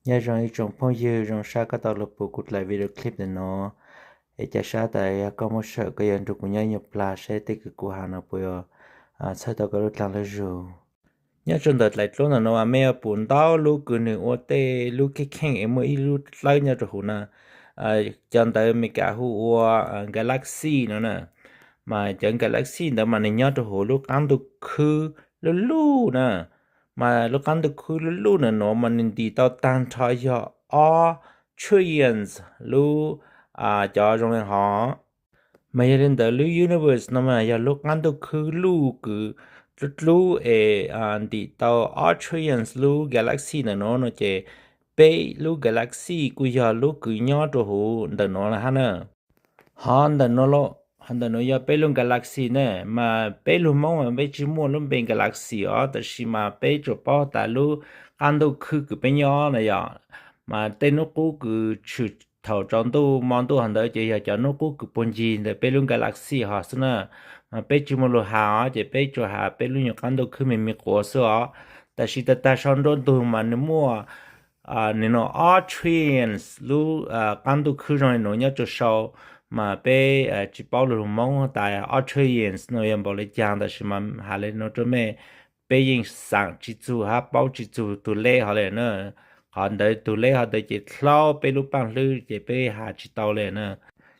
Nyob zoo ib tsoom phooj ywg, zoo sab koj tau los pum kuv daim video clip ntawm no. Es cas sab tas yog koj muab sawm koj yuav nrog kuv nyob ib nyuag plag seb tej kws kuv has no puas yuav txhawb tau koj lub dlaag lub zug. Nyob rau ntawm daim dluab ntawm no mas mej yuav pum ntau lub kws nws ua tej lub kheej kheej es muaj ib lub dlawb nyob rau hauv na. Cov ntawd Amelikas hu ua galaxy no na. Mas cov galaxy ntawd mas nws nyob rau hauv lub qaab ntuj khwb luj luj na. Mas lub qaab ntuj khwb luj luj ntawm no mas nws ntim tau taag nrho yog ob trillions lub, cov zoo le hov. Mas yog li ntawd lub universe no mas yog lub qaab ntuj khwb luj kws dlub dlub es ntim tau ob trillions lub galaxy ntawm no no ces peb lub galaxy kuj yog lub kws nyob rau hauv ntawm no hab na. Hov ntawm no, hov ntawm no yog peb lub galaxy ne, mas peb lug Moob mas peb tsi muaj lub npe galaxy os, tab sis mas peb tsuas paub tas lub qaab ntuj khwb kws peb nyob na yog. Mas tej nub qub kws tshwm thaum tsaus ntuj mo ntuj hov ntawd ces yog cov nub qub kws puag ncig ntawm peb lub galaxy hov xwb na. Mas peb tsi muaj lug has os, ces peb tsuas has peb lub nyuag qaab ntuj khwb me me quav xwb os. Tab sis tag tag sau nruab ntug mas nws muaj, nws no ob trillions lub qaab ntuj khwb zoo le nuav nyob rau sau. Mas peb tsi paub lug lug Moob tas ob trillions no yog npaum le caag, tab sis mas has le nuav rau mej, peb yeej xaam tsi txug hab paub tsi txug tug leb hov le na. Qhov ntawd tug leb hov ntawd ces dlhau peb lub paaj hlwb ces peb has tsi tau le na.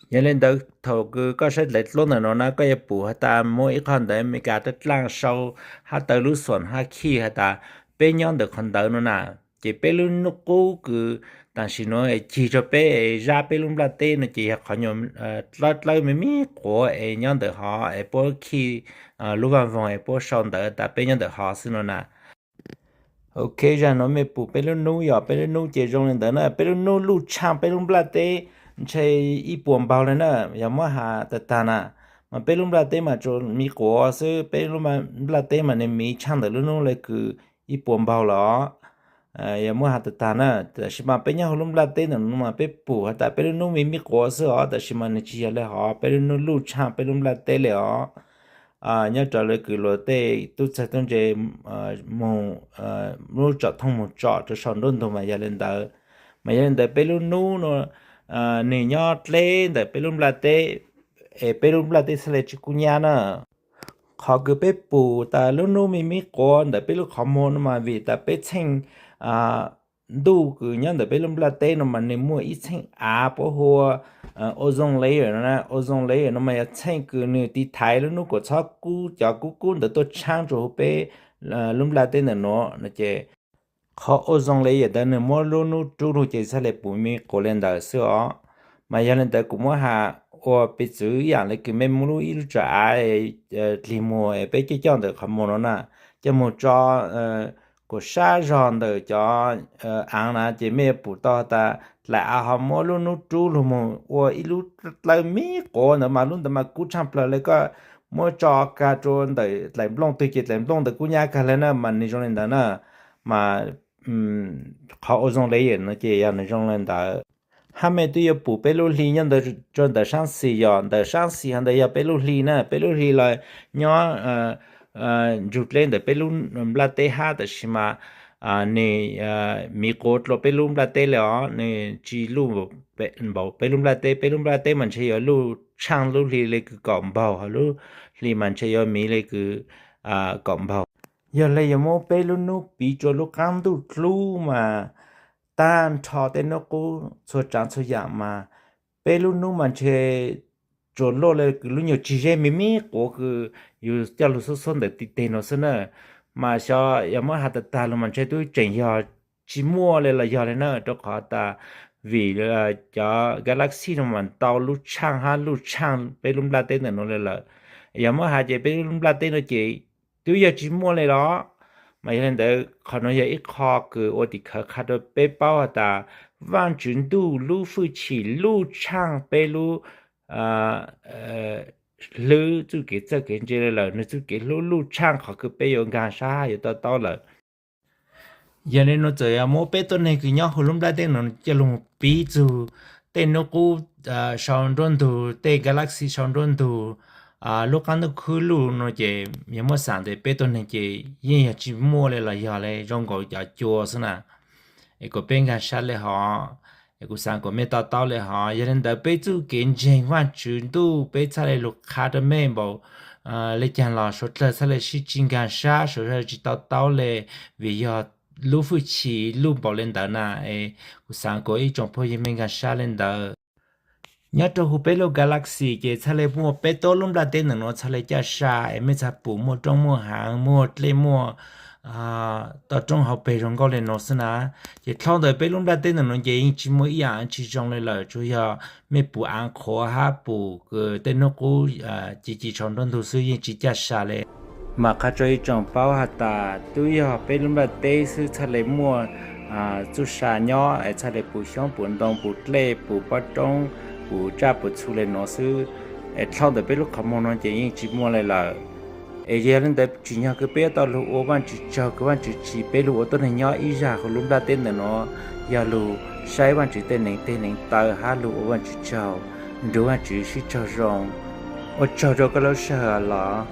Yog le ntawd thaum kws koj saib daim dluab ntawm no na koj yuav pum has tas muaj ib qho ntawd Amelikas dlaab dlaaj sau hab taw lub xuam hab khij has tas peb nyob ntawm qhov ntawd no na. Ces peb lub nub qub kws tam sim nuav cig rau peb es zab peb lub nplaj teb no ces yog qhov nyuag dlawb dlawb me me quav es nyob ntawm hov es puab khij lub vaaj voog es puab sau ntawd tas peb nyob ntawm hov xwb no na. Ok, zag nuav mej pum peb lub nub, yog peb lub nub ces zoo le ntawd na. Peb lub nub luj tshaaj peb lub nplaj teb ntshe ib puas npaug le na, yog muab has tag tag na. Mas peb lub nplaj teb mas tsuas me quav xwb, peb lub nplaj teb mas nws me tshaaj ntawm lub nub le kws ib puas npaug lawm os. Yog muab has tag tag na, tab sis mas peb nyob hauv lub nplaj teb ntawm no mas peb pum has tas peb lub nub me me quav xwb os, tab sis mas nws tsis yog le hov, peb lub nub luj tshaaj peb lub nplaj teb le os. Nyob raws le kws luag tej tub txawg tub ntse moog lub tsom thooj moog tsom rau sau nruab ntug mas yog le ntawd. Mas yog le ntawd peb lub nub no nws nyob dleb ntawm peb lub nplaj teb, es peb lub nplaj teb txhaj le tsi kub nyab na. Qhov kws peb pum tas lub nub me me quav ntawm peb lub qhov muag no mas vim tas peb txheej ntuj kws nyob ntawm peb lub nplaj teb no mas nws muaj ib txheej av puab hu ua ozone layer no na. Ozone layer no mas yog txheej kws nws tiv thaiv lub nub kuam txhob kub, cov kub kub ntawd tuaj tshaab rua huv peb lub nplaj teb ntawm no no ces qhov ozone layer ntawd nws muab lub nub rub lug ces txhaj le pum me quav le ntawd xwb os. Mas yog le ntawd kuv muab has ua piv txwv ib yaam le kws mej muab lub ib lub tsov av dlig muag es peb coj coj ntawm qhov muag no na, coj moog tso kuas sab zog ntawm cov aav na ces mej yuav pum tau tas dlaim av ho muab lub nub rub lug moog ua ib lub dlawb me quav ntawd mas lub ntawd mas kub tshaaj plawg le. Koj muab tso kag rua ntawm dlaim nplooj twg ces dlaim nplooj ntawd kub nyab kag le na, mas nws zoo le ntawd na. Mas qhov ozone layer no ces yog nws zoo le ntawd. Hab mej twb yuav pum peb lub hli nyob ntawd, rua ntawm saab xis, yog ntawm saab xis hov ntawd yog peb lub hli na. Peb lub hli los nyob ntsug dleb ntawm peb lub nplaj teb hab, tab sis mas nws miv quav dlua peb lub nplaj teb le os, nws tsi luj npaum peb lub nplaj teb. Peb lub nplaj teb mas ntshe yuav luj tshaaj lub hli le kws kaum npaug, ho lub hli mas ntshe yuav miv le kws kaum npaug. Yog le yuav muab peb lub nub piv rua lub qaab ntuj dlub mas taag nrho tej nub qub txhua tsaav txhua yaam mas peb lub nub mas ntshe tsuas luj le kws lub nyuag tsig zeb me me quav kws yug coj lug xuab xuab ntawm tim teg no xwb na. Mas xyov yog muab has tag tag lug mas ntshe tub tseem yog tsi muaj le los yog le na, rua qhov tas vim cov galaxy no mas ntau lub tshaaj hab luj tshaaj peb lub nplaj teb ntawm no le lawm. Yog muab has ces peb lub nplaj teb no ces twb yog tsi muaj le los. Mas yog le ntawd qhov no yog ib qho kws ua tim khawv qha rua peb paub has tas Vaajtswv ntuj lub fwj chim luj tshaaj peb lub hlwb txuj kev txawj kev ntse le lawm, nwg txuj kev hlub luj tshaaj qhov kws peb yuav nkaag sab hab yuav to taub lawm. Yog le nuav txawm yog muab peb tuab neeg kws nyob huv lub nplaj teb no coj lug piv txug tej nub qub sau nruab ntug, tej galaxy sau nruab ntug, lub qaab ntuj khwb luj no ces yog muab xaam ntawm peb tuab neeg ces yeej yog tsi muaj le los yog le zoo nkaus cov cua xwb na. es kom peb nkag sab le hov. Kuv xaav kom mej to taub le hov. Yog le ntawd peb txuj kev ntseeg Vaajtswv ntuj peb txhaj le lug qha rua mej npaum le caag los suav dlawg txhaj le sib tsi nkag sab, suav dlawg tsi to taub le, vim yog lub fwj chim luj npaum le ntawd na. Kuv xaav kom ib tsoom phooj ywg mej nkag sab le ntawd. Nyob rua huv peb lub galaxy ces txhaj le muaj peb tug lub nplaj teb ntawm nuav txhaj le caj sa es mej txhaj pum muaj roob muaj haav muaj dlej muaj toj roob hauv peg zoo nkauj le nuav xwb na. Ces dlhau ntawm peb lub nplaj teb ntawm nuav ces yeej tsi muaj ib yaam tsi zoo le lawm, tsuas yog mej pum aav qhuav hab pum kws tej nub qub ci ci tshau nruab ntug xwb yeej tsi caj sa le. Mas qha rua ib tsoom paub has tas tub yog peb lub nplaj teb xwb txhaj le muaj txuj sa nyob es txhaj le pum xyoob pum ntoo pum dlej pum pob roob pum tsaj pum txhu le nuav xwb. Es dlhau ntawm peb lub qhov muag nuav ces yeej tsi muaj le lawm. Es yog le ntawd tsim nyog kws peb yuav tau lug ua Vaajtswv tsaug kws Vaajtswv tsim peb lug ua tuab neeg nyob ib zag huv lub nplaj teb ntawm nuav, yog lug saib Vaajtswv tej neev teg neev taw hab lug ua Vaajtswv tsaug, nrug Vaajtswv sib tsaug zoo. Ua tsaug rua koj lub sij hawm los.